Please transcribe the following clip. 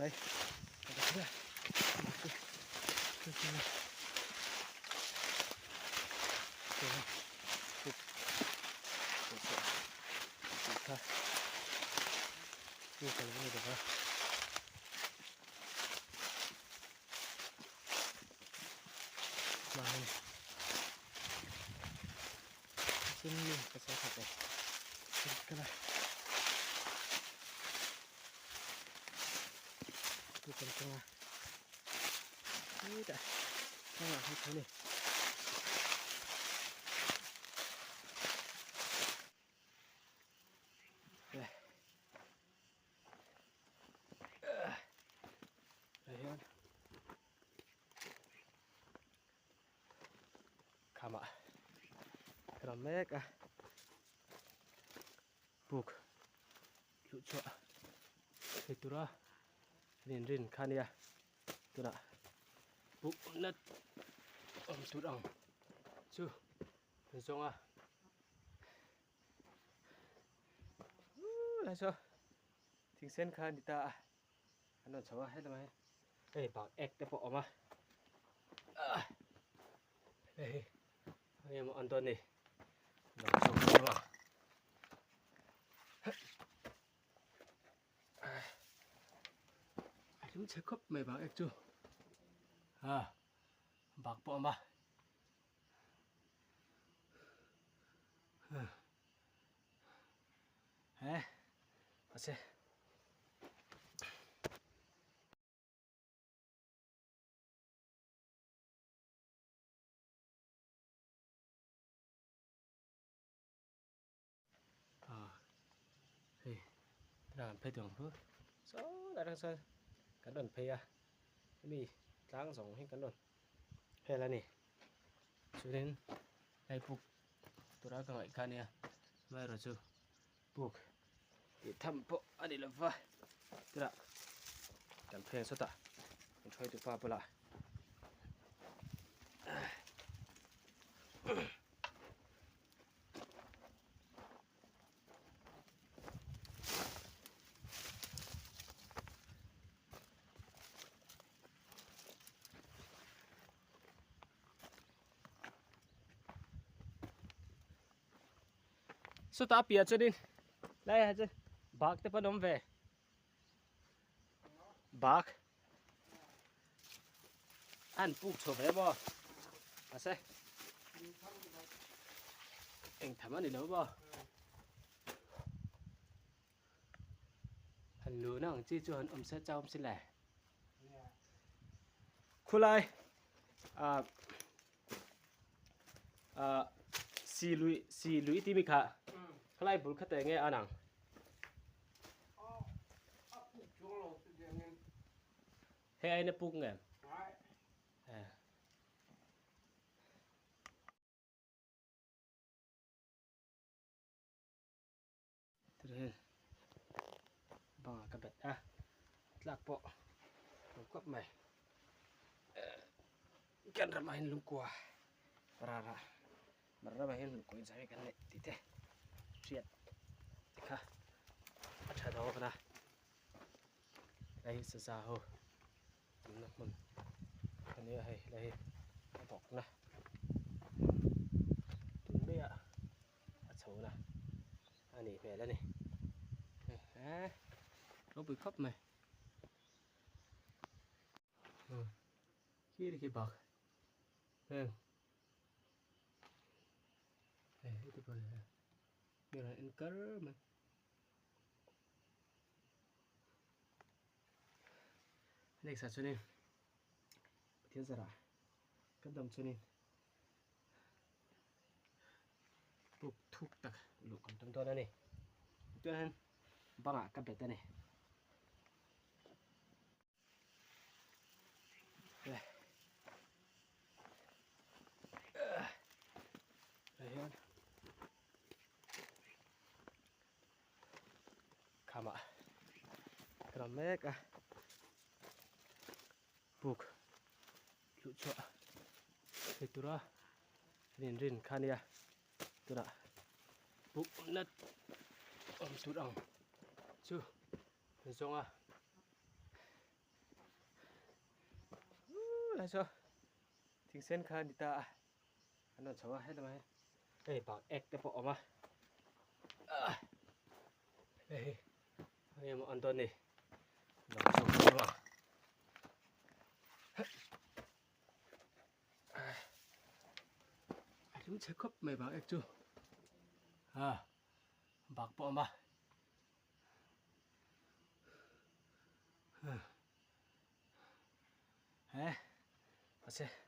Lai Khamah ram mek a puk luh chhuah thei tura rin rin kha nia tunah puk awmna awm tur ang chu an zawng a lai saw thingsen kha a ni ta a an rawn chho a hetlai ah hian hei bak ek te pawh a awm a hei hi eng emaw an dawn ni A hlim chhe khawp mai bak ek chu a bak pawh a awm a he mahse hei tunah kan phei tur ang chu saw lai atang chuan kan rawn phei a hemi tlang zawng hi kan rawn hel a ni chuanin hei puk tura ka ngaih kha a nia amaherawhchu puk tih tham pawh a ni lova tunah kan phei ang sawtah kan hruaitu pa bulah. Sawtah a piah chuanin laiah chuan bak te pawh an awm ve bak an puk chho ve maw mahse eng tham a ni lo maw han luhna ang chi chu han awm se chau awm si le khulai ah ah si lui si lui tih mi kha khalai bul kha teh nge an ang. Hei aina puk nge? Tirhen bangah ka bet a tlak pawh lo kawp mai kan ramah hian lungkua rara mar ramah hian lungkua inzai kan neih tih te hriat te kha a tha dawn a hei saza ho awmna hmun a nia hei helai hi a bawkna tun maiah a chho na a nih hmel a ni eh ropui khawp mai khi khi bak heng hei heti pawh hi mi rawn en kar mai next ah chuanin Pathian zarah kan dam chuanin puk thuk tak luh kan tum dawn a ni chuan bangah ka bet a ni hian khamah ka ram mek a puk luh chhuah thei tura rin rin kha nia tunah puk awmna awm tur ang chu an zawng a. Helai saw thing sen kha a ni ta a, an rawn chho a helamah hian hei bak ek te pawh a awm a, hei hi eng emaw an dawn ni lo chho chu a a lung chhe khawp mai bak ek chu a bak pawh a awm a. He mahse.